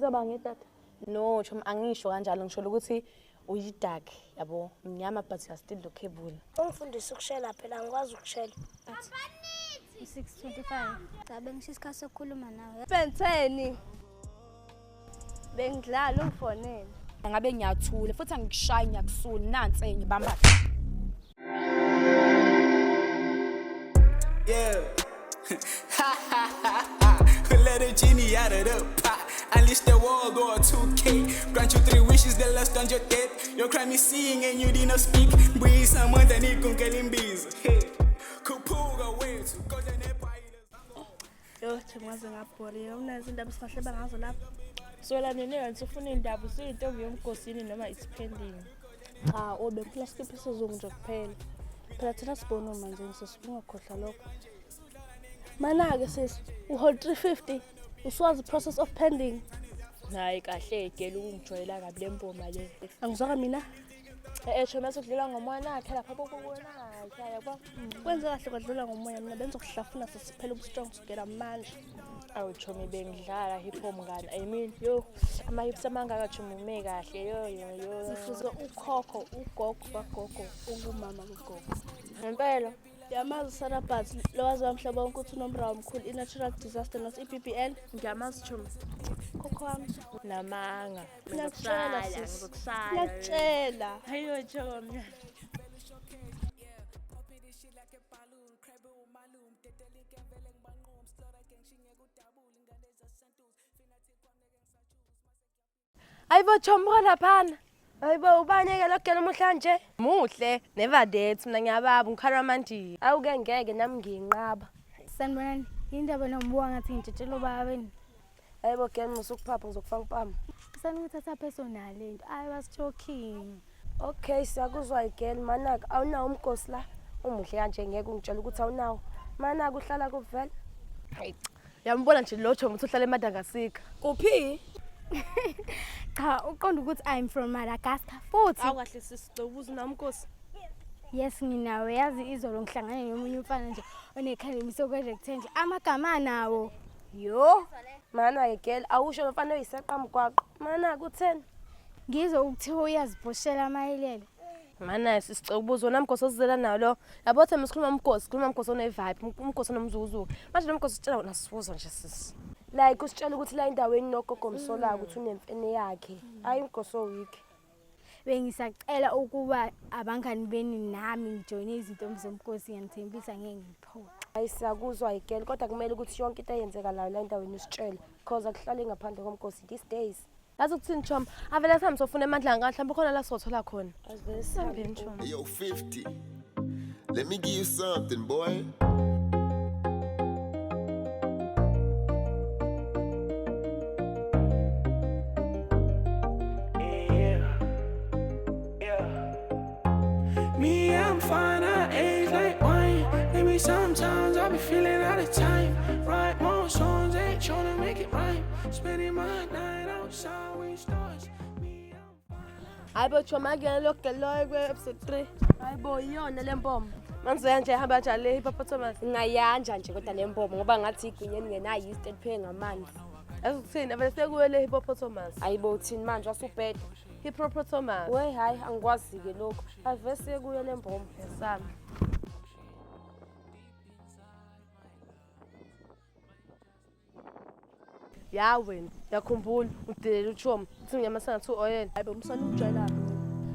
Ngizoba ngedata. No, chomi angisho kanjalo ngisho ukuthi uyi-dark yabo mnyama but you are still lookable. Ungifundise ukushela phela angikwazi ukushela. I-625. Cha bengisho isikhathi sokukhuluma nawe. Fentheni. Bengidlala ungifonele. Ngabe ngiyathula futhi angikushayi ngiyakusula nansi enye bamba. Yeah. Let a genie out of the pot. Unleash the world or 2K. Grant you three wishes, the last on your death. Your crime is seeing and you did not speak. Breathe someone that need kunkelimbiza. Hey. Khuphuka wethu, kodwa nebhayile. Yo, Thembi ngaze ngabhoreka. Unazo indaba singahleba ngazo lapha. Sola nene wena usufuna indaba usuyintombi yomgosini noma it's pending. Cha, obe ngifuna sikhiphe isizungu nje kuphela. Phela thina sibona manje ngisesingakhohlwa lokho. Mana-ke sisi, uhol 350. Usuwazi process of pending. Hayi kahle gela ukungijwayela kabi le mboma le. Angizwaka mina. Eh chomi asudlula ngomoya nakhe lapha bokubonakhe yabo. Kwenze kahle kwadlula ngomoya mina bengizokuhlafuna sesiphela ubustrong sukela manje. Awu chomi bengidlala hip hop mngani. I mean yo ama hips amangaka chomi ume kahle yo yo yo. Sifuze ukhokho, ugogo kagogo, ungumama kagogo. Ngempela. Yamazi uSarah lo wazi wamhlaba wonke ukuthi unomrawo omkhulu i-natural disaster not i-BBL. Ngiyamazi chomi. Khokho wami. Namanga. Ngiyakutshela sis. Ngizokushaya. Ngiyakutshela. Hayo chomi. Hayibo chomi buka laphana. Hayibo ubani-ke lo gela omuhle kanje? Muhle, never that mina ngiyababa ngikhala amandiya. Awuke ngeke nami ngiyinqaba. Sanibonani. Yindaba nombuka ngathi ngitshitshela ubaba beni. Hayibo girl musukuphapha ngizokufaka impama. Sanukuthatha personal lento. I was joking. Okay, siyakuzwa girl manaka awunawo umgosi la. Umuhle kanje ngeke ungitshele ukuthi awunawo. Manaka uhlala kuphi vele? Hayi. Uyambona nje lo chomi ukuthi uhlala eMadagascar. Kuphi? Cha, uqonda ukuthi I'm from Madagascar futhi. Awu kahle sisi, ubuza unawo umgosi. Yes nginawo yazi izolo ngihlangane nomunye umfana nje onekhanda emisokwe-rectangle amagama anawo. Yo, Mana-ke girl awusho lo mfana oyiseqa mgwaqo. Manaka utheni? ngizwe ukuthiwa uyazibhoshela amayelele. Mana sisicela ukubuza wona mgosi osizela nawo lo. Yabo thina sikhuluma umgosi, sikhuluma umgosi one-vibe, umgosi onomzukuzuku. Manje lo mgosi usitshela wona sibuza nje sisi. Like usitshela ukuthi la endaweni nogogo msolayo ukuthi unemfene yakhe. Hayi umgosi oweak. Bengisacela ukuba abangani beni nami ngijoyine izintombi zomkhosi ngiyanithembisa ngeke ngiphoxe. Hayi siyakuzwa girl kodwa kumele ukuthi yonke into eyenzekalayo la endaweni usitshele because akuhlali ngaphandle komgosi these days. Yazi ukuthini Chom? Avele sihambe sofuna emandla ngaka mhlawumbe khona la sizothola khona. Asivele sihambeni chomi. Hey, yo, 50. Let me give you something, boy. Yeah. Yeah. Me, I'm fine, I age like wine. Maybe sometimes I be feeling out of time. Write more songs, ain't tryna make it rhyme. Spending my night outside with stars. Me, I'm Hayibo Chom akuyena lo girl lo kwe episode 3. Hayibo iyona le mpomo. Mangizoya nje ihamba kanjani le hippopotamus? Ngingayanja nje kodwa le mbomo ngoba ngathi igwinya elingenayo yeast elipheke ngamanzi. Yazi ukuthini? Avele sekuwe le hippopotamus. Hayibo uthini manje wasubheda. Hippopotamus. We hayi angikwazi-ke lokhu. Avele sekuyo le mbomo. Sami. Ya wena, uyakhumbula udelela uchomi uthi ngiyama sengathi u-oyela. Hayibo umsana ungijwayela kabi.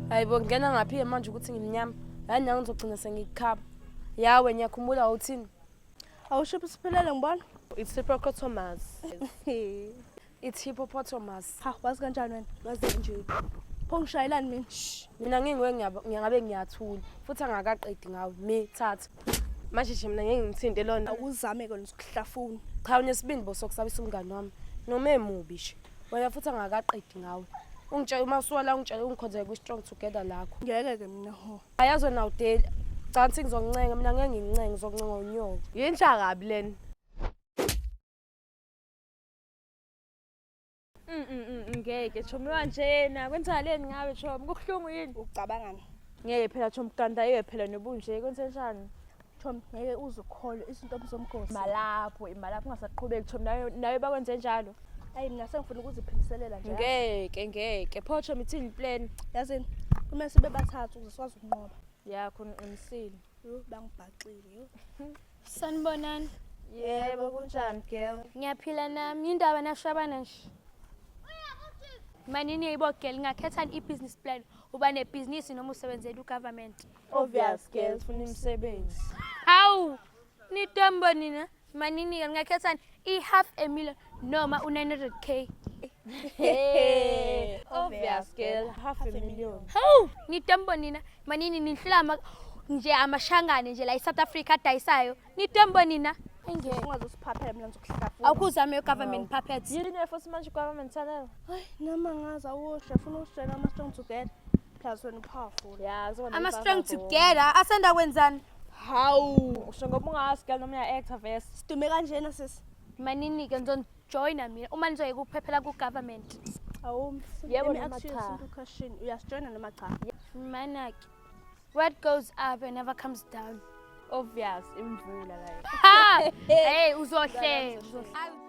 Hayibo ngena ngaphi manje ukuthi ngimnyama. Hayi nami ngizogcina sengikukhapha. Ya wena ngiyakhumbula uthini? Awushiphi siphelele ngibona. It's hippopotamus. It's hippopotamus. Ha, wazi kanjani wena? Wazi nje. Pho ngishayelani mina? Mina nginguwe ngiyangabe ngiyathula futhi angakaqedi ngawe. Mi thatha. Manje nje mina ngeke ngithinte lona. Awuzame ke nokuhlafuna. Cha unesibindi bo sokusabisa umngani wami. Noma emubi nje. Wena futhi angakaqedi ngawe. Ungitshela uma usuka la ungitshela ungikhonzele kwi-strong together lakho. Ngeke ke mina ho. Ayazi wena awudeli. Cha ngithi ngizoncenga mina ngeke ngincenga ngizoncenga unyoko. Yintsha kabi lena. Ngeke chomi wanjena kwenzakaleni ngawe chomi kubuhlungu yini? Ucabangani? Ngeke phela chomi kanti phela nobunje kwenzenjani? Chomi ngeke uze ukholwe izintombi zomgosi. Malapho imalapho ungasaqhubeki chomi nawe nawe bakwenze njalo. Ayi mina sengifuna ukuziphindiselela nje. Ngeke ngeke. Pho chomi ithini plan? Yazini, kumele sibe bathathu ukuze sikwazi ukunqoba. Ya khona uqinisile. Yo, bangibhaxile yo. Sanibonani. Yebo kunjani girl? Ngiyaphila nami. Indaba nashabana nje. Manini yibo girl ngakhetha i-business plan. Uba nebhizinisi noma usebenzela ugovernment. Obvious girl sifuna imisebenzi. Hawu! Nitombo nina. Manini ke ngakhetha i-half a million noma u-900k. Hey, obvious girl, half a million. Hawu! Nitombo nina. Manini nihlula ama nje amashangane nje la eSouth Africa adayisayo. Nitombo nina. Engeke. Ungazosiphaphela mina ngizokuhlafuna. Awukuzame government puppets. Yini le futhi manje government channel? Hayi, noma ngazi awusho, ufuna ukusitshela ama-strong together. Plus wena upowerful. Ya, kuzoba Ama strong together asanda kwenzani? Hawu, usho ngoba ungazi girl noma uya-actor vese. Sidume kanjena sisi. Manini ke ngizonijoyina mina uma nizoyeka ukuphephela ku-government. Awumi. Yebo Let me noma ask you a cha? simple question. Uyasijoyina noma cha? Manake. What goes up and never comes down. Obvious, imvula like. Ha! Hey, uzohleka. Uzohleka.